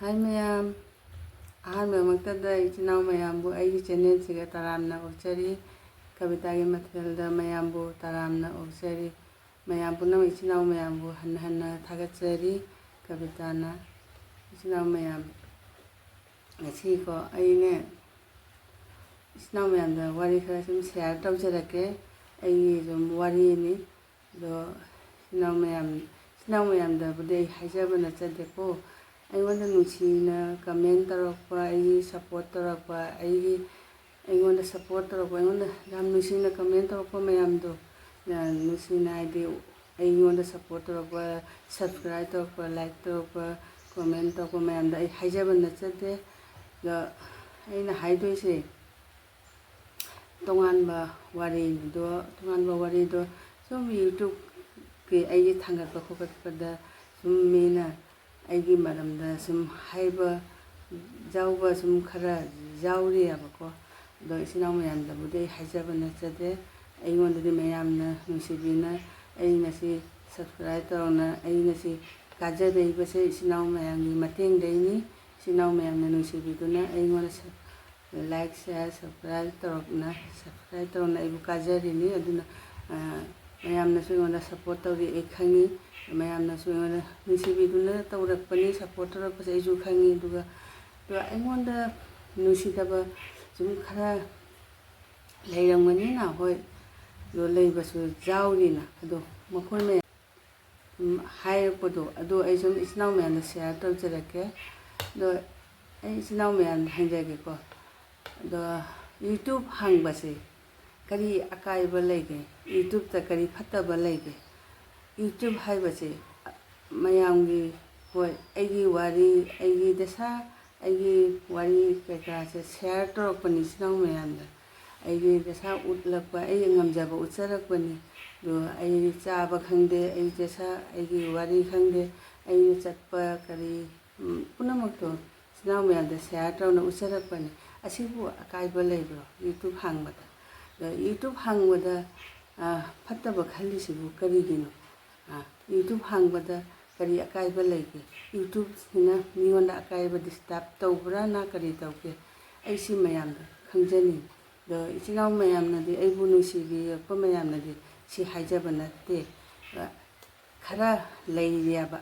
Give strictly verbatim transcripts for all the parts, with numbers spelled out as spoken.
ꯍꯥꯏ ꯃꯌꯥꯝ, ꯑꯍꯥꯟꯕꯃꯛꯇꯗ ꯏꯆꯤꯟ ꯏꯅꯥꯎ ꯃꯌꯥꯝꯕꯨ ꯑꯩꯒꯤ ꯆꯦꯅꯦꯜꯁꯤꯒ ꯇꯔꯥꯝꯅ ꯑꯣꯛꯆꯔꯤ꯫ ꯀꯕꯤꯇꯥꯒꯤ ꯃꯊꯦꯜꯗ ꯃꯌꯥꯝꯕꯨ ꯇꯔꯥꯝꯅ ꯑꯣꯛꯆꯔꯤ꯫ ꯃꯌꯥꯝ ꯄꯨꯝꯅꯃꯛ ꯏꯆꯤꯟ ꯏꯅꯥꯎ ꯃꯌꯥꯝꯕꯨ ꯍꯟꯅ ꯍꯟꯅ ꯊꯥꯒꯠꯆꯔꯤ꯫ ꯀꯕꯤꯇꯥꯅ ꯏꯆꯤꯟ ꯏꯅꯥꯎ ꯃꯌꯥꯝ, ꯉꯁꯤꯀꯣ ꯑꯩꯅꯦ ꯏꯆꯤꯟ ꯏꯅꯥꯎ ꯃꯌꯥꯝꯗ ꯋꯥꯔꯤ ꯈꯔ ꯁꯨꯝ ꯁꯤꯌꯥꯔ ꯇꯧꯖꯔꯛꯀꯦ꯫ ꯑꯩꯒꯤ ꯁꯨꯝ ꯋꯥꯔꯤꯅꯤ꯫ ꯑꯗꯣ ꯏꯆꯤꯟ ꯏꯅꯥꯎ ꯃꯌꯥꯝ, ꯏꯆꯤꯟ ꯏꯅꯥꯎ ꯃꯌꯥꯝꯗꯕꯨꯗꯤ ꯑꯩ ꯍꯥꯏꯖꯕ ꯅꯠꯆꯗꯦꯀꯣ꯫ ꯑꯩꯉꯣꯟꯗ ꯅꯨꯡꯁꯤꯅ ꯀꯃꯦꯟ ꯇꯧꯔꯛꯄ, ꯑꯩꯒꯤ ꯁꯞꯄꯣꯔꯠ ꯇꯧꯔꯛꯄ, ꯑꯩꯒꯤ, ꯑꯩꯉꯣꯟꯗ ꯁꯞꯄꯣꯔꯠ ꯇꯧꯔꯛꯄ, ꯑꯩꯉꯣꯟꯗ ꯌꯥꯝ ꯅꯨꯡꯁꯤꯅ ꯀꯃꯦꯟ ꯇꯧꯔꯛꯄ ꯃꯌꯥꯝꯗꯣ, ꯌꯥꯝ ꯅꯨꯡꯁꯤꯅ ꯍꯥꯏꯗꯤ ꯑꯩꯉꯣꯟꯗ ꯁꯞꯄꯣꯔꯠ ꯇꯧꯔꯛꯄ, ꯁꯕꯁꯀ꯭ꯔꯥꯏꯕ ꯇꯧꯔꯛꯄ, ꯂꯥꯏꯛ ꯇꯧꯔꯛꯄ, ꯀꯣꯃꯦꯟ ꯇꯧꯔꯛꯄ ꯃꯌꯥꯝꯗ ꯑꯩ ꯍꯥꯏꯖꯕ ꯅꯠꯆꯗꯦ꯫ ꯑꯗꯣ ꯑꯩꯅ ꯍꯥꯏꯗꯣꯏꯁꯦ ꯇꯣꯉꯥꯟꯕ ꯋꯥꯔꯤꯗꯣ, ꯇꯣꯉꯥꯟꯕ ꯋꯥꯔꯤꯗꯣ ꯁꯨꯝ ꯌꯨꯇ꯭ꯌꯨꯕꯀꯤ ꯑꯩꯒꯤ ꯊꯥꯡꯒꯠꯄ ꯈꯣꯀꯠꯄꯗ ꯁꯨꯝ ꯃꯤꯅ ꯑꯩꯒꯤ ꯃꯔꯝꯗ ꯁꯨꯝ ꯍꯥꯏꯕ ꯌꯥꯎꯕ ꯁꯨꯝ ꯈꯔ ꯌꯥꯎꯔꯤꯑꯕꯀꯣ꯫ ꯑꯗꯣ ꯏꯆꯤꯟ ꯏꯅꯥꯎ ꯃꯌꯥꯝꯗꯕꯨꯗꯤ ꯑꯩ ꯍꯥꯏꯖꯕ ꯅꯠꯆꯗꯦ꯫ ꯑꯩꯉꯣꯟꯗꯗꯤ ꯃꯌꯥꯝꯅ ꯅꯨꯡꯁꯤꯕꯤꯅ ꯑꯩ ꯉꯁꯤ ꯁꯕꯁꯀ꯭ꯔꯥꯏꯕ ꯇꯧꯔꯅ ꯑꯩ ꯉꯁꯤ ꯀꯥꯖꯔꯛꯏꯕꯁꯦ ꯏꯆꯤꯟ ꯏꯅꯥꯎ ꯃꯌꯥꯝꯒꯤ ꯃꯇꯦꯡꯗꯩꯅꯤ꯫ ꯏꯆꯤꯟ ꯏꯅꯥꯎ ꯃꯌꯥꯝꯅ ꯅꯨꯡꯁꯤꯕꯤꯗꯨꯅ ꯑꯩꯉꯣꯟꯗ ꯁ-, ꯂꯥꯏꯛ, ꯁꯤꯌꯥꯔ, ꯁꯕꯁꯀ꯭ꯔꯥꯏꯕ ꯇꯧꯔꯛꯅ, ꯁꯕꯁꯀ꯭ꯔꯥꯏꯕ ꯇꯧꯔꯛꯅ ꯑꯩꯕꯨ ꯀꯥꯖꯔꯤꯅꯤ꯫ ꯑꯗꯨꯅ, ꯑ, ꯃꯌꯥꯝꯅꯁꯨ ꯑꯩꯉꯣꯟꯗ ꯁꯞꯄꯣꯔꯠ ꯇꯧꯔꯤ ꯑꯩ ꯈꯪꯉꯤ꯫ ꯃꯌꯥꯝꯅꯁꯨ ꯑꯩꯉꯣꯟꯗ ꯅꯨꯡꯁꯤꯕꯤꯗꯨꯅ ꯇꯧꯔꯛꯄꯅꯤ, ꯁꯞꯄꯣꯔꯠ ꯇꯧꯔꯛꯄꯁꯦ ꯑꯩꯁꯨ ꯈꯪꯉꯤ꯫ ꯑꯗꯨꯒ, ꯑꯗꯣ ꯑꯩꯉꯣꯟꯗ ꯅꯨꯡꯁꯤꯗꯕ ꯁꯨꯝ ꯈꯔ ꯂꯩꯔꯝꯒꯅꯤꯅ, ꯍꯣꯏ, ꯑꯗꯣ ꯂꯩꯕꯁꯨ ꯌꯥꯎꯔꯤꯅ꯫ ꯑꯗꯣ ꯃꯈꯣꯏ ꯃꯌꯥꯝ ꯎꯝ, ꯍꯥꯏꯔꯛꯄꯗꯣ, ꯑꯗꯣ ꯑꯩ ꯁꯨꯝ ꯏꯆꯤꯟ ꯏꯅꯥꯎ ꯃꯌꯥꯝꯗ ꯁꯤꯌꯥꯔ ꯇꯧꯖꯔꯛꯀꯦ꯫ ꯑꯗꯣ ꯑꯩ ꯏꯆꯤꯟ ꯏꯅꯥꯎ ꯃꯌꯥꯝꯗ ꯍꯪꯖꯒꯦꯀꯣ꯫ ꯑꯗꯣ ꯌꯨꯇ꯭ꯌꯨꯕ ꯍꯥꯡꯕꯁꯦ ꯀꯔꯤ ꯑꯀꯥꯏꯕ ꯂꯩꯒꯦ? ꯌꯨꯇ꯭ꯌꯨꯕꯇ ꯀꯔꯤ ꯐꯠꯇꯕ ꯂꯩꯒꯦ? ꯌꯨꯇ꯭ꯌꯨꯕ ꯍꯥꯏꯕꯁꯦ ꯃꯌꯥꯝꯒꯤ, ꯍꯣꯏ, ꯑꯩꯒꯤ ꯋꯥꯔꯤ, ꯑꯩꯒꯤ ꯗꯁꯥ, ꯑꯩꯒꯤ ꯋꯥꯔꯤ ꯀꯩꯀꯥꯁꯦ ꯁꯤꯌꯥꯔ ꯇꯧꯔꯛꯄꯅꯤ ꯏꯆꯤꯟ ꯏꯅꯥꯎ ꯃꯌꯥꯝꯗ꯫ ꯑꯩꯒꯤ ꯗꯁꯥ ꯎꯠꯂꯛꯄ, ꯑꯩꯒꯤ ꯉꯝꯖꯕ ꯎꯠꯆꯔꯛꯄꯅꯤ꯫ ꯑꯗꯣ ꯑꯩ ꯆꯥꯕ ꯈꯪꯗꯦ, ꯑꯩ ꯗꯁꯥ, ꯑꯩꯒꯤ ꯋꯥꯔꯤ ꯈꯪꯗꯦ, ꯑꯩꯅ ꯆꯠꯄ ꯀꯔꯤ, ꯎꯝ, ꯄꯨꯝꯅꯃꯛꯇꯣ ꯏꯆꯤꯟ ꯏꯅꯥꯎ ꯃꯌꯥꯝꯗ ꯁꯤꯌꯥꯔ ꯇꯧꯅ ꯎꯠꯆꯔꯛꯄꯅꯤ꯫ ꯑꯁꯤꯕꯨ ꯑꯀꯥꯏꯕ ꯂꯩꯕ꯭ꯔꯣ? ꯌꯨꯇ꯭ꯌꯨꯕ ꯍꯥꯡꯕꯗ, ꯑꯗ ꯌꯨꯇ꯭ꯌꯨꯕ ꯍꯥꯡꯕꯗ, ꯑ, ꯐꯠꯇꯕ ꯈꯜꯂꯤꯁꯤꯕꯨ ꯀꯔꯤꯒꯤꯅꯣ? ꯑ, ꯌꯨꯇ꯭ꯌꯨꯕ ꯍꯥꯡꯕꯗ ꯀꯔꯤ ꯑꯀꯥꯏꯕ ꯂꯩꯒꯦ? YouTubeꯁꯤꯅ ꯃꯤꯉꯣꯟꯗ ꯑꯀꯥꯏꯕ disturb ꯇꯧꯕ꯭ꯔꯥ, ꯅ ꯀꯔꯤ ꯇꯧꯒꯦ? ꯑꯩ ꯁꯤ ꯃꯌꯥꯝꯗꯣ ꯈꯪꯖꯅꯤꯡꯉꯤ꯫ ꯑꯗꯣ ꯏꯆꯤꯜ ꯏꯅꯥꯎ ꯃꯌꯥꯝꯅꯗꯤ ꯑꯩꯕꯨ ꯅꯨꯡꯁꯤꯕꯤꯔꯛꯄ ꯃꯌꯥꯝꯅꯗꯤ ꯁꯤ ꯍꯥꯏꯖꯕ ꯅꯠꯇꯦ꯫ ꯈꯔ ꯂꯩꯔꯤꯑꯕ,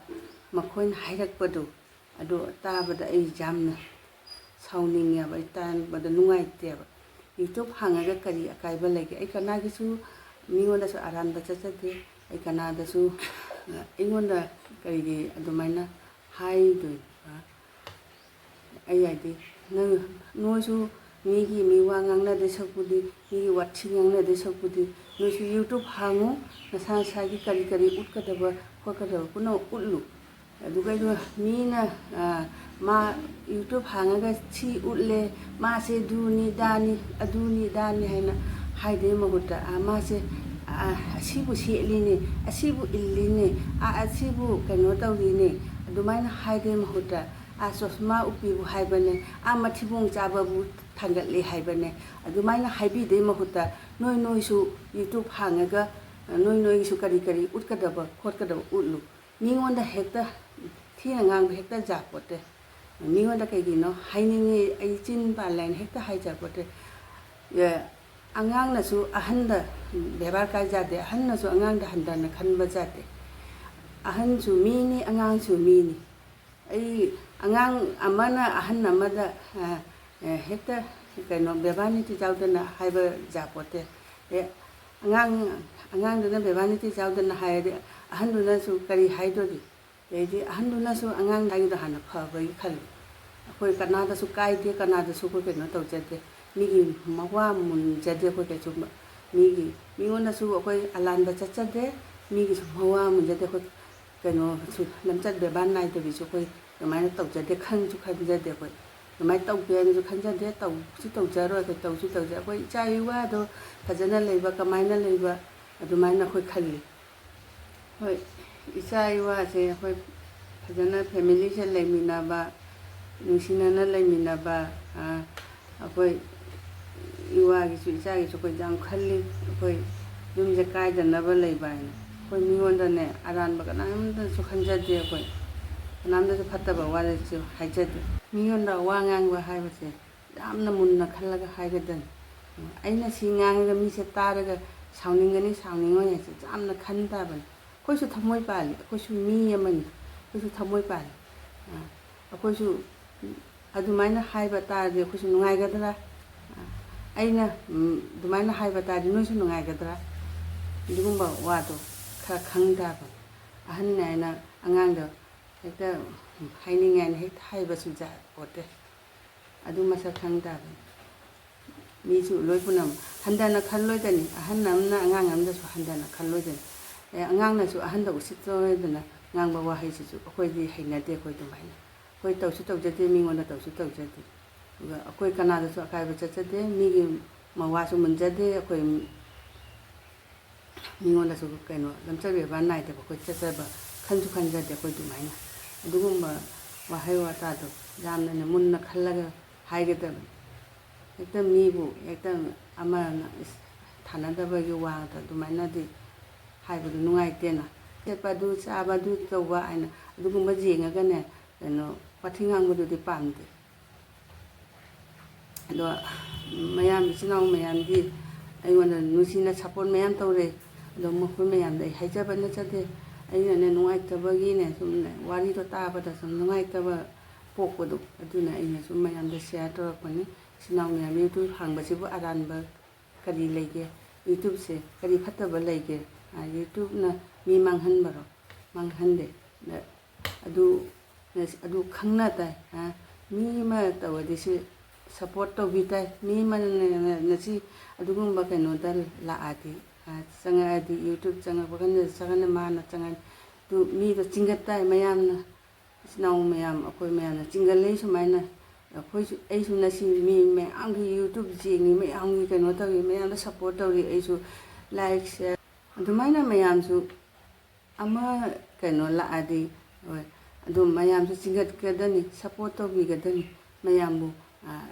ꯃꯈꯣꯏꯅ ꯍꯥꯏꯔꯛꯄꯗꯣ ꯑꯗꯨ ꯇꯥꯕꯗ ꯑꯩ ꯌꯥꯝꯅ ꯁꯥꯎꯅꯤꯡꯉꯦꯕ, ꯑꯩ ꯇꯥꯕꯗ ꯅꯨꯡꯉꯥꯏꯇꯦꯕ꯫ YouTube ꯍꯥꯡꯉꯒ ꯀꯔꯤ ꯑꯀꯥꯏꯕ ꯂꯩꯒꯦ? ꯑꯩ ꯀꯅꯥꯒꯤꯁꯨ, ꯃꯤꯉꯣꯟꯗꯁꯨ ꯑꯔꯥꯟꯕ ꯆꯠꯆꯗꯦ꯫ ꯑꯩ ꯀꯅꯥꯗꯁꯨ, ꯑꯩꯉꯣꯟꯗ ꯀꯔꯤꯒꯤ ꯑꯗꯨꯃꯥꯏꯅ ꯍꯥꯏꯗꯣꯏꯅꯣ? ꯑꯩ ꯍꯥꯏꯗꯤ, ꯅꯪ, ꯅꯣꯏꯁꯨ ꯃꯤꯒꯤ ꯃꯤ ꯋꯥ ꯉꯥꯡꯅꯗꯣꯏ ꯁꯔꯨꯛꯄꯨꯗꯤ, ꯃꯤꯒꯤ ꯋꯥꯊꯤ ꯉꯥꯡꯅꯗꯣꯏ ꯁꯔꯨꯛꯄꯨꯗꯤ, ꯅꯣꯏꯁꯨ YouTube ꯍꯥꯡꯉꯨ, ꯅꯁꯥ ꯅꯁꯥꯒꯤ ꯀꯔꯤ ꯀꯔꯤ ꯎꯠꯀꯗꯕ ꯈꯣꯠꯀꯗꯕ ꯄꯨꯝꯅꯃꯛ ꯎꯠꯂꯨ꯫ ꯑꯗꯨꯒ ꯑꯩꯗꯣ ꯃꯤꯅ, ꯑ, ꯃꯥ YouTube ꯍꯥꯡꯉꯒ ꯁꯤ ꯎꯠꯂꯦ, ꯃꯥꯁꯦ ꯗꯨꯅꯤ ꯗꯥꯅꯤ, ꯑꯗꯨꯅꯤ ꯗꯥꯅꯤ ꯍꯥꯏꯅ ꯍꯥꯏꯗꯣꯏ ꯃꯍꯨꯠꯇ, ꯑ, ꯃꯥꯁꯦ, ꯑ, ꯑꯁꯤꯕꯨ ꯁꯦꯠꯂꯤꯅꯦ, ꯑꯁꯤꯕꯨ ꯏꯜꯂꯤꯅꯦ, ꯑ, ꯑꯁꯤꯕꯨ ꯀꯩꯅꯣ ꯇꯧꯔꯤꯅꯦ, ꯑꯗꯨꯃꯥꯏꯅ ꯍꯥꯏꯗꯣꯏ ꯃꯍꯨꯠꯇ, ꯑ, ꯆꯣꯁꯃꯥ ꯎꯞꯄꯤꯕꯨ ꯍꯥꯏꯕꯅꯦ, ꯑ, ꯃꯊꯤꯕꯣꯡ ꯆꯥꯕꯕꯨ ꯊꯥꯡꯒꯠꯂꯤ ꯍꯥꯏꯕꯅꯦ, ꯑꯗꯨꯃꯥꯏꯅ ꯍꯥꯏꯕꯤꯗꯣꯏ ꯃꯍꯨꯠꯇ, ꯅꯣꯏ ꯅꯣꯏꯁꯨ YouTube ꯍꯥꯡꯉꯒ, ꯑ, ꯅꯣꯏ ꯅꯣꯏꯒꯤꯁꯨ ꯀꯔꯤ ꯀꯔꯤ ꯎꯠꯀꯗꯕ ꯈꯣꯠꯀꯗꯕ ꯎꯠꯂꯨ꯫ ꯃꯤꯉꯣꯟꯗ ꯍꯦꯛꯇ ꯊꯤꯅ ꯉꯥꯡꯕ ꯍꯦꯛꯇ ꯌꯥꯄꯣꯠꯇꯦ꯫ ꯃꯤꯉꯣꯟꯗ ꯀꯩꯒꯤꯅꯣ ꯍꯥꯏꯅꯤꯡꯉꯤ, ꯑꯩ ꯆꯤꯟ ꯄꯥꯜꯂꯦꯅ ꯍꯦꯛꯇ ꯍꯥꯏꯖꯄꯣꯠꯇꯦ꯫ ꯑꯦ, ꯑꯉꯥꯡꯅꯁꯨ ꯑꯍꯟꯗ ꯕꯦꯕꯥꯔ ꯀꯥꯏ ꯌꯥꯗꯦ, ꯑꯍꯟꯅꯁꯨ ꯑꯉꯥꯡꯗ ꯍꯟꯊꯅ ꯈꯟꯕ ꯌꯥꯗꯦ꯫ ꯑꯍꯟꯁꯨ ꯃꯤꯅꯤ, ꯑꯉꯥꯡꯁꯨ ꯃꯤꯅꯤ꯫ ꯑꯩ, ꯑꯉꯥꯡ ꯑꯃꯅ ꯑꯍꯟ ꯑꯃꯗ, ꯑ, ꯑ, ꯍꯦꯛꯇ ꯀꯩꯅꯣ ꯕꯦꯕꯥꯔ ꯅꯤꯇꯤ ꯌꯥꯎꯗꯅ ꯍꯥꯏꯕ ꯌꯥꯄꯣꯠꯇꯦ꯫ ꯑꯦ, ꯑꯉꯥꯡ, ꯑꯉꯥꯡꯗꯨꯅ ꯕꯦꯕꯥꯔ ꯅꯤꯇꯤ ꯌꯥꯎꯗꯅ ꯍꯥꯏꯔꯗꯤ ꯑꯍꯟꯗꯨꯅꯁꯨ ꯀꯔꯤ ꯍꯥꯏꯗꯣꯔꯤ? ꯑꯗꯩꯗꯤ ꯑꯍꯟꯗꯨꯅꯁꯨ ꯑꯉꯥꯡ ꯍꯥꯏꯒꯤꯗꯣ ꯍꯥꯟꯅ ꯐꯕꯒꯤ ꯈꯜꯂꯤ꯫ ꯑꯩꯈꯣꯏ ꯀꯅꯥꯗꯁꯨ ꯀꯥꯏꯗꯦ, ꯀꯅꯥꯗꯁꯨ ꯑꯩꯈꯣꯏ ꯀꯩꯅꯣ ꯇꯧꯖꯗꯦ, ꯃꯤꯒꯤ ꯃꯋꯥ ꯃꯨꯟꯖꯗꯦ ꯑꯩꯈꯣꯏ ꯀꯩꯁꯨ꯫ ꯃꯤꯒꯤ, ꯃꯤꯉꯣꯟꯗꯁꯨ ꯑꯩꯈꯣꯏ ꯑꯂꯥꯟꯕ ꯆꯠꯆꯗꯦ, ꯃꯤꯒꯤꯁꯨ ꯃꯋꯥ ꯃꯨꯟꯖꯗꯦ꯫ ꯑꯩꯈꯣꯏ ꯀꯩꯅꯣꯁꯨ, ꯂꯝꯆꯠ ꯕꯦꯕꯥꯔ ꯅꯥꯏꯗꯕꯤꯁꯨ ꯑꯩꯈꯣꯏ ꯑꯗꯨꯃꯥꯏꯅ ꯇꯧꯖꯗꯦ, ꯈꯟꯁꯨ ꯈꯟꯖꯗꯦ꯫ ꯑꯩꯈꯣꯏ ꯑꯗꯨꯃꯥꯏꯅ ꯇꯧꯒꯦ ꯍꯥꯏꯅꯁꯨ ꯈꯟꯖꯗꯦ, ꯇꯧꯁꯨ ꯇꯧꯖꯔꯣꯏ꯫ ꯑꯩꯈꯣꯏ ꯇꯧꯁꯨ ꯇꯧꯖ-, ꯑꯩꯈꯣꯏ ꯏꯆꯥ ꯏꯋꯥꯗꯣ ꯐꯖꯅ ꯂꯩꯕ, ꯀꯃꯥꯏꯅ ꯂꯩꯕ, ꯑꯗꯨꯃꯥꯏꯅ ꯑꯩꯈꯣꯏ ꯈꯜꯂꯤ꯫ ꯍꯣꯏ, ꯏꯆꯥ ꯏꯋꯥꯁꯦ ꯑꯩꯈꯣꯏ ꯐꯖꯅ ꯐꯦꯃꯤꯂꯤꯁꯦ ꯂꯩꯃꯤꯟꯅꯕ, ꯅꯨꯡꯁꯤꯅꯅ ꯂꯩꯃꯤꯟꯅꯕ, ꯑ, ꯑꯩꯈꯣꯏ ꯏꯋꯥꯒꯤꯁꯨ ꯏꯆꯥꯒꯤꯁꯨ ꯑꯩꯈꯣꯏ ꯌꯥꯝ ꯈꯜꯂꯤ, ꯑꯩꯈꯣꯏ ꯌꯨꯝꯁꯦ ꯀꯥꯏꯗꯅꯕ ꯂꯩꯕ ꯍꯥꯏꯅ꯫ ꯑꯩꯈꯣꯏ ꯃꯤꯉꯣꯟꯗꯅꯦ ꯑꯔꯥꯟꯕ ꯀꯅꯥꯝꯇꯁꯨ ꯈꯟꯖꯗꯦ꯫ ꯑꯩꯈꯣꯏ ꯀꯅꯥꯝꯇꯁꯨ ꯐꯠꯇꯕ ꯋꯥꯔꯤꯁꯨ ꯍꯥꯏꯖꯗꯦ꯫ ꯃꯤꯉꯣꯟꯗ ꯋꯥ ꯉꯥꯡꯕ ꯍꯥꯏꯕꯁꯦ ꯌꯥꯝꯅ ꯃꯨꯟꯅ ꯈꯜꯂꯒ ꯍꯥꯏꯒꯗꯕꯅꯤ꯫ ꯑꯩꯅ ꯁꯤ ꯉꯥꯡꯉꯒ ꯃꯤꯁꯦ ꯇꯥꯔꯒ ꯁꯥꯎꯅꯤꯡꯒꯅꯤ, ꯁꯥꯎꯅꯤꯡꯉꯣꯏ ꯍꯥꯏꯁꯦ ꯌꯥꯝꯅ ꯈꯟ ꯇꯥꯕꯅꯤ꯫ ꯑꯩꯈꯣꯏꯁꯨ ꯊꯃꯣꯏ ꯄꯥꯜꯂꯤ, ꯑꯩꯈꯣꯏꯁꯨ ꯃꯤ ꯑꯃꯅꯤ, ꯑꯩꯈꯣꯏꯁꯨ ꯊꯃꯣꯏ ꯄꯥꯜꯂꯤ꯫ ꯑꯩꯈꯣꯏꯁꯨ ꯑꯗꯨꯃꯥꯏꯅ ꯍꯥꯏꯕ ꯇꯥꯔꯗꯤ ꯑꯩꯈꯣꯏꯁꯨ ꯅꯨꯡꯉꯥꯏꯒꯗ꯭ꯔꯥ? ꯑꯩꯅ, ꯎꯝ, ꯑꯗꯨꯃꯥꯏꯅ ꯍꯥꯏꯕ ꯇꯥꯔꯗꯤ ꯅꯣꯏꯁꯨ ꯅꯨꯡꯉꯥꯏꯒꯗ꯭ꯔꯥ? ꯑꯗꯨꯒꯨꯝꯕ ꯋꯥꯗꯣ ꯈꯔ ꯈꯪ ꯇꯥꯕꯅꯤ꯫ ꯑꯍꯟꯅꯦ ꯍꯥꯏꯅ ꯑꯉꯥꯡꯗ ꯍꯦꯛꯇ ꯍꯥꯏꯅꯤꯡꯉꯦ ꯍꯥꯏꯅ ꯍꯦꯛꯇ ꯍꯥꯏꯕꯁꯨ ꯌꯥꯄꯣꯠꯇꯦ꯫ ꯑꯗꯨ ꯃꯁꯛ ꯈꯪ ꯇꯥꯕꯅꯤ꯫ ꯃꯤꯁꯨ ꯂꯣꯏ ꯄꯨꯝꯅꯃꯛ ꯍꯟꯊꯅ ꯈꯜꯂꯣꯏꯗꯅꯤ꯫ ꯑꯍꯟ ꯑꯃꯅ ꯑꯉꯥꯡ ꯑꯃꯗꯁꯨ ꯍꯟꯊꯅ ꯈꯜꯂꯣꯏꯗꯅꯤ꯫ ꯑꯦ, ꯑꯉꯥꯡꯅꯁꯨ ꯑꯍꯟꯗ ꯎꯁꯤꯠꯇꯣꯏꯗꯅ ꯉꯥꯡꯕ ꯋꯥꯍꯩꯁꯤꯁꯨ ꯑꯩꯈꯣꯏꯗꯤ ꯍꯩꯅꯗꯦ꯫ ꯑꯩꯈꯣꯏ ꯑꯗꯨꯃꯥꯏꯅ ꯑꯩꯈꯣꯏ ꯇꯧꯁꯨ ꯇꯧꯖꯗꯦ, ꯃꯤꯉꯣꯟꯗ ꯇꯧꯁꯨ ꯇꯧꯖꯗꯦ꯫ ꯑꯗꯨꯒ ꯑꯩꯈꯣꯏ ꯀꯅꯥꯗꯁꯨ ꯑꯀꯥꯏꯕ ꯆꯠꯆꯗꯦ, ꯃꯤꯒꯤ ꯃꯋꯥꯁꯨ ꯃꯨꯟꯖꯗꯦ꯫ ꯑꯩꯈꯣꯏ ꯃꯤꯉꯣꯟꯗꯁꯨ ꯀꯩꯅꯣ ꯂꯝꯆꯠ ꯕꯦꯕꯥꯔ ꯅꯥꯏꯗꯕ ꯑꯩꯈꯣꯏ ꯆꯠꯆꯕ ꯈꯟꯁꯨ ꯈꯟꯖꯗꯦ ꯑꯩꯈꯣꯏ ꯑꯗꯨꯃꯥꯏꯅ꯫ ꯑꯗꯨꯒꯨꯝꯕ ꯋꯥꯍꯩ ꯋꯥꯇꯥꯗꯣ ꯌꯥꯝꯅꯅꯦ ꯃꯨꯟꯅ ꯈꯜꯂꯒ ꯍꯥꯏꯒꯗꯕꯅꯤ꯫ ꯍꯦꯛꯇ ꯃꯤꯕꯨ ꯍꯦꯛꯇ ꯑꯃꯅ ꯏꯁ ꯊꯥꯅꯗꯕꯒꯤ ꯋꯥꯗ ꯑꯗꯨꯃꯥꯏꯅꯗꯤ ꯍꯥꯏꯕꯗꯨ ꯅꯨꯡꯉꯥꯏꯇꯦꯅ꯫ ꯁꯦꯠꯄ ꯑꯗꯨ ꯆꯥꯕ ꯑꯗꯨ ꯇꯧꯕ ꯍꯥꯏꯅ ꯑꯗꯨꯒꯨꯝꯕ ꯌꯦꯡꯉꯒꯅꯦ ꯀꯩꯅꯣ ꯋꯥꯊꯤ ꯉꯥꯡꯕꯗꯨꯗꯤ ꯄꯥꯝꯗꯦ꯫ ꯑꯗꯣ ꯃꯌꯥꯝ ꯏꯆꯤꯟ ꯏꯅꯥꯎ ꯃꯌꯥꯝꯗꯤ ꯑꯩꯉꯣꯟꯗ ꯅꯨꯡꯁꯤꯅ ꯁꯞꯄꯣꯔꯠ ꯃꯌꯥꯝ ꯇꯧꯔꯦ꯫ ꯑꯗꯣ ꯃꯈꯣꯏ ꯃꯌꯥꯝꯗ ꯑꯩ ꯍꯥꯏꯖꯕ ꯅꯠꯆꯗꯦ꯫ ꯑꯩꯅꯅꯦ ꯅꯨꯡꯉꯥꯏꯇꯕꯒꯤꯅꯦ ꯁꯨꯝ ꯋꯥꯔꯤꯗꯣ ꯇꯥꯕꯗ ꯁꯨꯝ ꯅꯨꯡꯉꯥꯏꯇꯕ ꯄꯣꯛꯄꯗꯣ ꯑꯗꯨꯅ ꯑꯩꯅ ꯁꯨꯝ ꯃꯌꯥꯝꯗ ꯁꯤꯌꯥꯔ ꯇꯧꯔꯛꯄꯅꯤ꯫ ꯏꯆꯤꯟ ꯏꯅꯥꯎ ꯃꯌꯥꯝ ꯌꯨꯇ꯭ꯌꯨꯕ ꯍꯥꯡꯕꯁꯤꯕꯨ ꯑꯔꯥꯟꯕ ꯀꯔꯤ ꯂꯩꯒꯦ? ꯌꯨꯇ꯭ꯌꯨꯕꯁꯦ ꯀꯔꯤ ꯐꯠꯇꯕ ꯂꯩꯒꯦ? ꯌꯨꯇ꯭ꯌꯨꯕꯅ ꯃꯤ ꯃꯥꯡꯍꯟꯕꯔꯣ? ꯃꯥꯡꯍꯟꯗꯦ꯫ ꯑꯗꯨ ꯑꯗꯨ ꯈꯪꯅ ꯇꯥꯏ꯫ ꯃꯤ ꯑꯃ ꯇꯧꯔꯗꯤ ꯁꯤ ꯁꯞꯄꯣꯔꯠ ꯇꯧꯕꯤ ꯇꯥꯏ꯫ ꯃꯤ ꯑꯃꯅ ꯉꯁꯤ ꯑꯗꯨꯒꯨꯝꯕ ꯀꯩꯅꯣꯗ ꯂꯥꯛꯑꯗꯤ, ꯆꯪꯉꯛꯑꯗꯤ, ꯌꯨꯇ꯭ꯌꯨꯕ ꯆꯪꯉꯛꯄ ꯀꯥꯟꯗ ꯆꯪꯉꯛꯑꯅꯤ, ꯃꯥꯅ ꯆꯪꯉꯛꯑꯅꯤ꯫ ꯑꯗꯨ ꯃꯤꯗꯣ ꯆꯤꯡꯈꯠ ꯇꯥꯏ ꯃꯌꯥꯝꯅ꯫ ꯏꯆꯤꯟ ꯏꯅꯥꯎ ꯃꯌꯥꯝ, ꯑꯩꯈꯣꯏ ꯃꯌꯥꯝꯅ ꯆꯤꯡꯈꯠꯂꯛꯏ ꯁꯨꯃꯥꯏꯅ꯫ ꯑꯩꯈꯣꯏꯁꯨ, ꯑꯩꯁꯨ ꯉꯁꯤ ꯃꯤ ꯃꯌꯥꯝꯒꯤ ꯌꯨꯇ꯭ꯌꯨꯕ ꯌꯦꯡꯉꯤ, ꯃꯌꯥꯝꯒꯤ ꯀꯩꯅꯣ ꯇꯧꯔꯤ, ꯃꯌꯥꯝꯗ ꯁꯞꯄꯣꯔꯠ ꯇꯧꯔꯤ꯫ ꯑꯩꯁꯨ ꯂꯥꯏꯛ, ꯁꯤꯌꯥꯔ ꯑꯗꯨꯃꯥꯏꯅ ꯃꯌꯥꯝꯁꯨ ꯑꯃ ꯀꯩꯅꯣ ꯂꯥꯛꯑꯗꯤ, ꯍꯣꯏ, ꯑꯗꯨꯝ ꯃꯌꯥꯝꯁꯨ ꯆꯤꯡꯈꯠꯀꯗꯅꯤ, ꯁꯞꯄꯣꯔꯠ ꯇꯧꯕꯤꯒꯗꯅꯤ ꯃꯌꯥꯝꯕꯨ꯫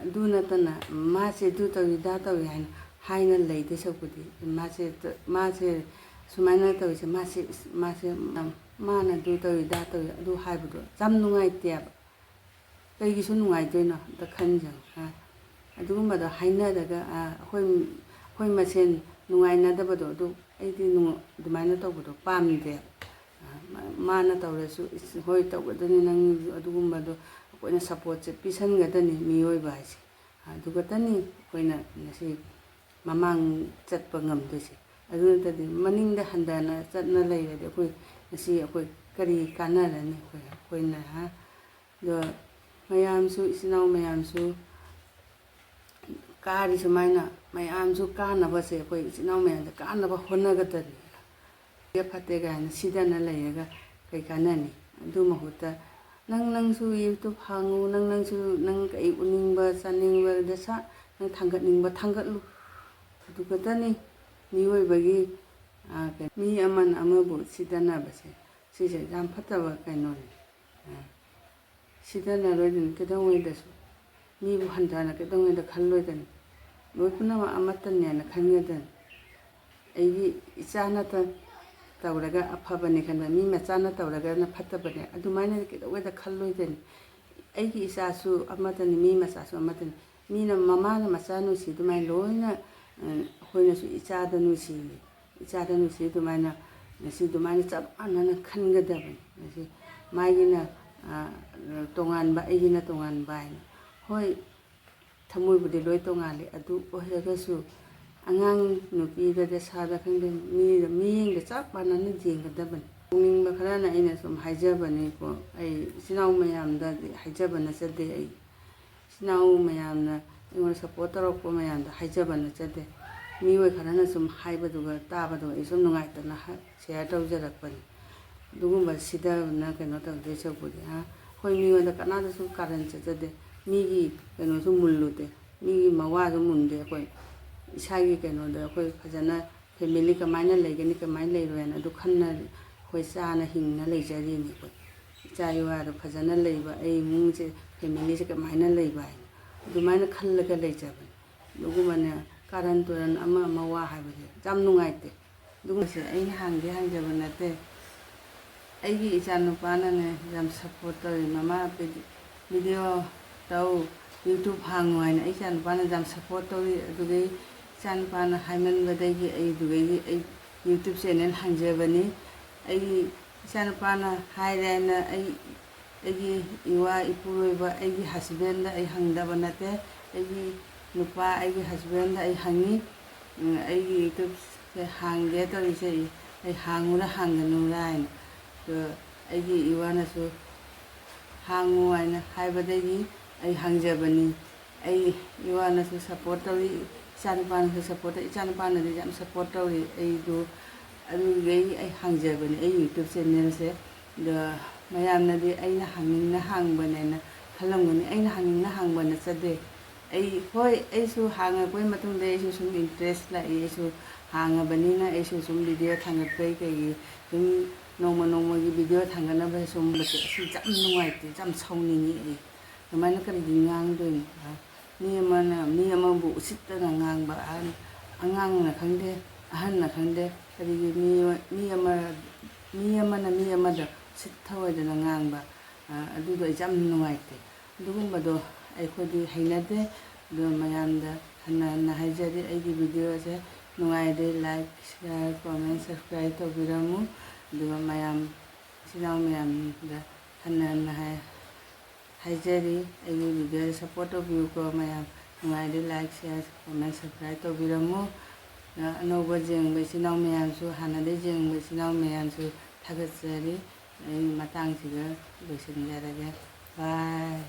ꯑꯗꯨ ꯅꯠꯇꯅ ꯃꯥꯁꯦ ꯑꯗꯨ ꯇꯧꯏ, ꯑꯗꯥ ꯇꯧꯏ ꯍꯥꯏꯅ, ꯍꯥꯏꯅ ꯂꯩꯗꯣꯏ ꯁꯔꯨꯛꯄꯨꯗꯤ, ꯃꯥꯁꯦ, ꯃꯥꯁꯦ ꯁꯨꯃꯥꯏꯅ ꯇꯧꯔꯤꯁꯦ, ꯃꯥꯁꯦ, ꯏꯁ, ꯃꯥꯁꯦ ꯌꯥꯝ, ꯃꯥꯅ ꯑꯗꯨ ꯇꯧꯏ, ꯑꯗꯥ ꯇꯧꯏ, ꯑꯗꯨ ꯍꯥꯏꯕꯗꯣ ꯌꯥꯝ ꯅꯨꯡꯉꯥꯏꯇꯦꯕ꯫ ꯀꯩꯒꯤꯁꯨ ꯅꯨꯡꯉꯥꯏꯗꯣꯏꯅꯣ ꯑꯝꯇ ꯈꯟꯖꯪ, ꯍꯥ? ꯑꯗꯨꯒꯨꯝꯕꯗꯣ ꯍꯥꯏꯅꯔꯒ, ꯑ, ꯑꯩꯈꯣꯏ, ꯑꯩꯈꯣꯏ ꯃꯁꯦꯟ ꯅꯨꯡꯉꯥꯏꯅꯗꯕꯗꯣ, ꯑꯗꯨ ꯑꯩꯗꯤ ꯅꯨꯡ-, ꯑꯗꯨꯃꯥꯏꯅ ꯇꯧꯕꯗꯣ ꯄꯥꯝꯗꯦ꯫ ꯑ, ꯃꯥ-, ꯃꯥꯅ ꯇꯧꯔꯁꯨ, "ꯏꯁ, ꯍꯣꯏ, ꯇꯧꯒꯗꯅꯤ, ꯅꯪ ꯑꯗꯨꯒꯨꯝꯕꯗꯣ ꯑꯩꯈꯣꯏꯅ supportꯁꯦ ꯄꯤꯁꯟꯒꯗꯅꯤ ꯃꯤꯑꯣꯏꯕ ꯍꯥꯏꯁꯦ꯫ ꯑꯗꯨ ꯈꯛꯇꯅꯤ ꯑꯩꯈꯣꯏꯅ ꯉꯁꯤ ꯃꯃꯥꯡ ꯆꯠꯄ ꯉꯝꯗꯣꯏꯁꯦ꯫ ꯑꯗꯨ ꯅꯠꯇꯗꯤ ꯃꯅꯤꯡꯗ ꯍꯟꯊꯅ ꯆꯠꯅ ꯂꯩꯔꯗꯤ ꯑꯩꯈꯣꯏ ꯉꯁꯤ ꯑꯩꯈꯣꯏ ꯀꯔꯤ ꯀꯥꯟꯅꯔꯅꯤ?" ꯑꯩꯈꯣꯏ, ꯑꯩꯈꯣꯏꯅ, ꯍꯥ? ꯑꯗꯣ ꯃꯌꯥꯝꯁꯨ, ꯏꯆꯤꯟ ꯏꯅꯥꯎ ꯃꯌꯥꯝꯁꯨ ꯀꯥꯔꯤ ꯁꯨꯃꯥꯏꯅ ꯃꯌꯥꯝꯁꯨ ꯀꯥꯟꯅꯕꯁꯦ, ꯑꯩꯈꯣꯏ ꯏꯆꯤꯟ ꯏꯅꯥꯎ ꯃꯌꯥꯝꯁꯦ ꯀꯥꯟꯅꯕ ꯍꯣꯠꯅꯒꯗꯕꯅꯤ꯫ ꯐꯠꯇꯦ ꯐꯠꯇꯦ ꯀꯥꯏꯅ ꯁꯤꯗꯅ ꯂꯩꯔꯒ ꯀꯩ ꯀꯥꯟꯅꯅꯤ? ꯑꯗꯨ ꯃꯍꯨꯠꯇ ꯅꯪ ꯅꯪꯁꯨ YouTube ꯍꯥꯡꯉꯨ, ꯅꯪ ꯅꯪꯁꯨ ꯅꯪ ꯀꯩ ꯎꯅꯤꯡꯕ, ꯆꯥꯅꯤꯡꯕ, ꯗꯁꯥ ꯅꯪ ꯊꯥꯡꯒꯠꯅꯤꯡꯕ ꯊꯥꯡꯒꯠꯂꯨ꯫ ꯑꯗꯨ ꯈꯛꯇꯅꯤ ꯃꯤꯑꯣꯏꯕꯒꯤ, ꯑ, ꯀꯩ-, ꯃꯤ ꯑꯃꯅ ꯑꯃꯕꯨ ꯁꯤꯗꯅꯕꯁꯦ, ꯁꯤꯁꯦ ꯌꯥꯝ ꯐꯠꯇꯕ ꯀꯩꯅꯣꯅꯤ꯫ ꯑ, ꯁꯤꯗꯅꯔꯣꯏꯗꯅꯤ ꯀꯩꯗꯧꯉꯩꯗꯁꯨ꯫ ꯃꯤꯕꯨ ꯍꯟꯊꯅ ꯀꯩꯗꯧꯉꯩꯗ ꯈꯜꯂꯣꯏꯗꯅꯤ꯫ ꯂꯣꯏ ꯄꯨꯝꯅꯃꯛ ꯑꯃꯠꯇꯅꯦꯅ ꯈꯟꯒꯗꯅꯤ꯫ ꯑꯩꯒꯤ ꯏꯆꯥꯅ ꯇ-, ꯇꯧꯔꯒ ꯑꯐꯕꯅꯤ ꯈꯟꯕ, ꯃꯤ ꯃꯆꯥꯅ ꯇꯧꯔꯒꯅ ꯐꯠꯇꯕꯅꯦ, ꯑꯗꯨꯃꯥꯏꯅ ꯀꯩꯗꯧꯉꯩꯗ ꯈꯜꯂꯣꯏꯗꯅꯤ꯫ ꯑꯩꯒꯤ ꯏꯆꯥꯁꯨ ꯑꯃꯠꯇꯅꯤ, ꯃꯤ ꯃꯆꯥꯁꯨ ꯑꯃꯠꯇꯅꯤ꯫ ꯃꯤꯅ ꯃꯃꯥꯅ ꯃꯆꯥ ꯅꯨꯡꯁꯤ ꯑꯗꯨꯃꯥꯏꯅ ꯂꯣꯏꯅ, ꯑ, ꯑꯩꯈꯣꯏꯅꯁꯨ ꯏꯆꯥꯗ ꯅꯨꯡꯁꯤꯌꯦ꯫ ꯏꯆꯥꯗ ꯅꯨꯡꯁꯤ ꯑꯗꯨꯃꯥꯏꯅ, ꯉꯁꯤ ꯑꯗꯨꯃꯥꯏꯅ ꯆꯞ ꯃꯥꯟꯅꯅ ꯈꯟꯒꯗꯕꯅꯤ꯫ ꯉꯁꯤ ꯃꯥꯒꯤꯅ, ꯑ, ꯇꯣꯉꯥꯟꯕ, ꯑꯩꯒꯤꯅ ꯇꯣꯉꯥꯟꯕ ꯍꯥꯏꯅ꯫ ꯍꯣꯏ, ꯊꯃꯣꯏꯕꯨꯗꯤ ꯂꯣꯏ ꯇꯣꯉꯥꯜꯂꯤ, ꯑꯗꯨ ꯑꯣꯏꯔꯒꯁꯨ ꯑꯉꯥꯡ ꯅꯨꯄꯤꯗ, ꯗꯁꯥꯗ ꯈꯪꯗꯦ, ꯃꯤꯗ, ꯃꯤꯠꯌꯦꯡꯗ ꯆꯞ ꯃꯥꯟꯅꯅ ꯌꯦꯡꯒꯗꯕꯅꯤ꯫ ꯈꯪꯅꯤꯡꯕ ꯈꯔꯅ ꯑꯩꯅ ꯁꯨꯝ ꯍꯥꯏꯖꯕꯅꯤꯀꯣ, ꯑꯩ ꯏꯆꯤꯟ ꯏꯅꯥꯎ ꯃꯌꯥꯝꯗꯗꯤ ꯍꯥꯏꯖꯕ ꯅꯠꯆꯗꯦ꯫ ꯑꯩ ꯏꯆꯤꯟ ꯏꯅꯥꯎ ꯃꯌꯥꯝꯅ ꯑꯩꯉꯣꯟꯗ support ꯇꯧꯔꯛꯄ ꯃꯌꯥꯝꯗ ꯍꯥꯏꯖꯕ ꯅꯠꯆꯗꯦ꯫ ꯃꯤꯑꯣꯏ ꯈꯔꯅ ꯁꯨꯝ ꯍꯥꯏꯕꯗꯨꯒ ꯇꯥꯕꯗꯨꯒ ꯑꯩ ꯁꯨꯝ ꯅꯨꯡꯉꯥꯏꯇꯅ ꯍꯥꯏ-, share ꯇꯧꯖꯔꯛꯄꯅꯤ꯫ ꯑꯗꯨꯒꯨꯝꯕ ꯁꯤꯗꯅ ꯀꯩꯅꯣ ꯇꯧꯗꯣꯏ ꯁꯔꯨꯛꯄꯨꯗꯤ, ꯍꯥ? ꯑꯩꯈꯣꯏ ꯃꯤꯉꯣꯟꯗ ꯀꯅꯥꯗꯁꯨ ꯀꯥꯔꯟ ꯆꯠꯆꯗꯦ, ꯃꯤꯒꯤ ꯀꯩꯅꯣꯁꯨ ꯃꯨꯜꯂꯨꯗꯦ, ꯃꯤꯒꯤ ꯃꯋꯥꯁꯨ ꯃꯨꯟꯗꯦ꯫ ꯑꯩꯈꯣꯏ ꯏꯁꯥꯒꯤ ꯀꯩꯅꯣꯗ ꯑꯩꯈꯣꯏ ꯐꯖꯅ family ꯀꯃꯥꯏꯅ ꯂꯩꯒꯅꯤ, ꯀꯃꯥꯏꯅ ꯂꯩꯔꯣꯏ ꯍꯥꯏꯅ ꯑꯗꯨ ꯈꯟꯅ ꯑꯩꯈꯣꯏ ꯆꯥꯅ ꯍꯤꯡꯅ ꯂꯩꯖꯔꯤꯅꯤ꯫ ꯑꯩꯈꯣꯏ ꯏꯆꯥ ꯏꯋꯥꯗꯣ ꯐꯖꯅ ꯂꯩꯕ, ꯑꯩ ꯏꯃꯨꯡꯁꯦ, familyꯁꯦ ꯀꯃꯥꯏꯅ ꯂꯩꯕ ꯍꯥꯏꯅ ꯑꯗꯨꯃꯥꯏꯅ ꯈꯜꯂꯒ ꯂꯩꯖꯕꯅꯤ꯫ ꯑꯗꯨꯒꯨꯝꯕꯅꯦ, ꯀꯥꯔꯟ ꯇꯨꯔꯟ ꯑꯃ ꯑꯃ ꯋꯥ ꯍꯥꯏꯕꯁꯦ ꯌꯥꯝ ꯅꯨꯡꯉꯥꯏꯇꯦ꯫ ꯑꯗꯨꯒꯨꯝꯕꯁꯦ ꯑꯩꯅ ꯍꯥꯡꯒꯦ ꯍꯥꯡꯖꯕ ꯅꯠꯇꯦ꯫ ꯑꯩꯒꯤ ꯏꯆꯥꯅꯨꯄꯥꯅꯅꯦ ꯌꯥꯝ ꯁꯞꯄꯣꯔꯠ ꯇꯧꯋꯤ꯫ "ꯃꯃꯥ, ꯚꯤꯗꯤ-, ꯚꯤꯗꯤꯑꯣ ꯇꯧ, ꯌꯨꯇ꯭ꯌꯨꯕ ꯍꯥꯡꯉꯨ" ꯍꯥꯏꯅ ꯑꯩ ꯏꯆꯥꯅꯨꯄꯥꯅ ꯌꯥꯝ ꯁꯞꯄꯣꯔꯠ ꯇꯧꯋꯤ꯫ ꯑꯗꯨꯗꯒꯤ ꯏꯆꯥꯅꯨꯄꯥꯅ ꯍꯥꯏꯃꯟꯕꯗꯒꯤ ꯑꯩ ꯑꯗꯨꯗꯒꯤ ꯑꯩ ꯌꯨꯇ꯭ꯌꯨꯕ ꯆꯦꯅꯦꯜ ꯍꯥꯡꯖꯕꯅꯤ꯫ ꯑꯩꯒꯤ ꯏꯆꯥꯅꯨꯄꯥꯅ ꯍꯥꯏꯔꯦ ꯍꯥꯏꯅ ꯑꯩ, ꯑꯩꯒꯤ ꯏꯋꯥ ꯏꯄꯨꯔꯣꯏꯕ, ꯑꯩꯒꯤ ꯍꯁꯕꯦꯟꯗ ꯑꯩ ꯍꯪꯗꯕ ꯅꯠꯇꯦ꯫ ꯑꯩꯒꯤ ꯅꯨꯄꯥ, ꯑꯩꯒꯤ ꯍꯁꯕꯦꯟꯗ ꯑꯩ ꯍꯪꯉꯤ꯫ "ꯎꯝ, ꯑꯩꯒꯤ ꯌꯨꯇ꯭ꯌꯨꯕꯁꯦ ꯍꯥꯡꯒꯦ ꯇꯧꯔꯤꯁꯦ ꯑꯩ ꯍꯥꯡꯉꯨꯔꯥ ꯍꯥꯡꯒꯅꯨꯔꯥ?" ꯍꯥꯏꯅ꯫ ꯑꯗꯣ ꯑꯩꯒꯤ ꯏꯋꯥꯅꯁꯨ "ꯍꯥꯡꯉꯨ" ꯍꯥꯏꯅ ꯍꯥꯏꯕꯗꯒꯤ ꯑꯩ ꯍꯥꯡꯖꯕꯅꯤ꯫ ꯑꯩ ꯏꯋꯥꯅꯁꯨ ꯁꯞꯄꯣꯔꯠ ꯇꯧꯔꯤ, ꯏꯆꯥꯅꯨꯄꯥꯅꯁꯨ ꯁꯞꯄꯣꯔꯠ ꯇꯧꯔꯤ, ꯏꯆꯥꯅꯨꯄꯥꯅꯗꯤ ꯌꯥꯝ ꯁꯞꯄꯣꯔꯠ ꯇꯧꯔꯤ ꯑꯩꯗꯣ꯫ ꯑꯗꯨꯗꯒꯤ ꯑꯩ ꯍꯥꯡꯖꯕꯅꯤ ꯑꯩ ꯌꯨꯇ꯭ꯌꯨꯕ ꯆꯦꯅꯦꯜꯁꯦ꯫ ꯑꯗꯣ ꯃꯌꯥꯝꯅꯗꯤ ꯑꯩꯅ ꯍꯥꯡꯅꯤꯡꯅ ꯍꯥꯡꯕꯅꯦꯅ ꯈꯜꯂꯝꯒꯅꯤ꯫ ꯑꯩꯅ ꯍꯥꯡꯅꯤꯡꯅ ꯍꯥꯡꯕ ꯅꯠꯆꯗꯦ꯫ ꯑꯩ, ꯍꯣꯏ, ꯑꯩꯁꯨ ꯍꯥꯡꯉꯛꯄꯩ ꯃꯇꯨꯡꯗ ꯑꯩꯁꯨ ꯁꯨꯝ ꯏꯟꯇꯔꯦꯁ ꯂꯥꯛꯏ꯫ ꯑꯩꯁꯨ ꯍꯥꯡꯉꯕꯅꯤꯅ ꯑꯩꯁꯨ ꯁꯨꯝ ꯚꯤꯗꯤꯑꯣ ꯊꯥꯡꯒꯠꯄꯩ ꯀꯩꯒꯤ ꯁꯨꯝ ꯅꯣꯡꯃ ꯅꯣꯡꯃꯒꯤ ꯚꯤꯗꯤꯑꯣ ꯊꯥꯡꯒꯠꯅꯕ ꯁꯨꯝꯕꯁꯦ ꯑꯁꯤ ꯌꯥꯝ ꯅꯨꯡꯉꯥꯏꯇꯦ, ꯌꯥꯝ ꯁꯥꯎꯅꯤꯡꯉꯤ ꯑꯩ꯫ ꯑꯗꯨꯃꯥꯏꯅ ꯀꯔꯤꯒꯤ ꯉꯥꯡꯗꯣꯏꯅꯣ? ꯃꯤ ꯑꯃꯅ ꯃꯤ ꯑꯃꯕꯨ ꯎꯁꯤꯠꯇꯅ ꯉꯥꯡꯕ, ꯑꯍꯟ, ꯑꯉꯥꯡꯅ ꯈꯪꯗꯦ, ꯑꯍꯟꯅ ꯈꯪꯗꯦ, ꯀꯔꯤꯒꯤ ꯃꯤ, ꯃꯤ ꯑꯃ, ꯃꯤ ꯑꯃꯅ ꯃꯤ ꯑꯃꯗ ꯎꯁꯤꯠ ꯊꯑꯣꯏꯗꯅ ꯉꯥꯡꯕ, ꯑ, ꯑꯗꯨꯗꯣ ꯑꯩꯁꯦ ꯌꯥꯝ ꯅꯨꯡꯉꯥꯏꯇꯦ꯫ ꯑꯗꯨꯒꯨꯝꯕꯗꯣ ꯑꯩꯈꯣꯏꯗꯤ ꯍꯩꯅꯗꯦ꯫ ꯑꯗꯣ ꯃꯌꯥꯝꯗ ꯍꯟꯅ ꯍꯟꯅ ꯍꯥꯏꯖꯔꯤ, ꯑꯩꯒꯤ ꯚꯤꯗꯤꯑꯣꯁꯦ ꯅꯨꯡꯉꯥꯏꯔꯗꯤ like, share, comment, subscribe ꯇꯧꯕꯤꯔꯝꯃꯨ꯫ ꯑꯗꯨꯒ ꯃꯌꯥꯝ, ꯏꯆꯤꯟ ꯏꯅꯥꯎ ꯃꯌꯥꯝꯗ ꯍꯟꯅ ꯍꯟꯅ ꯍꯥꯏ-, ꯍꯥꯏꯖꯔꯤ, ꯑꯩꯒꯤ ꯚꯤꯗꯤꯑꯣꯁꯦ ꯁꯞꯄꯣꯔꯠ ꯇꯧꯕꯤꯌꯨꯀꯣ ꯃꯌꯥꯝ꯫ ꯅꯨꯡꯉꯥꯏꯔꯗꯤ like, share, comment, subscribe ꯇꯧꯕꯤꯔꯝꯃꯨ꯫ ꯑꯅꯧꯕ ꯌꯦꯡꯕ ꯏꯆꯤꯟ ꯏꯅꯥꯎ ꯃꯌꯥꯝꯁꯨ, ꯍꯥꯟꯅꯗꯩ ꯌꯦꯡꯕ ꯏꯆꯤꯟ ꯏꯅꯥꯎ ꯃꯌꯥꯝꯁꯨ ꯊꯥꯒꯠꯆꯔꯤ꯫ ꯑꯩ ꯃꯇꯥꯡꯁꯤꯗ ꯂꯣꯏꯁꯤꯟꯖꯔꯒꯦ꯫ Bye꯫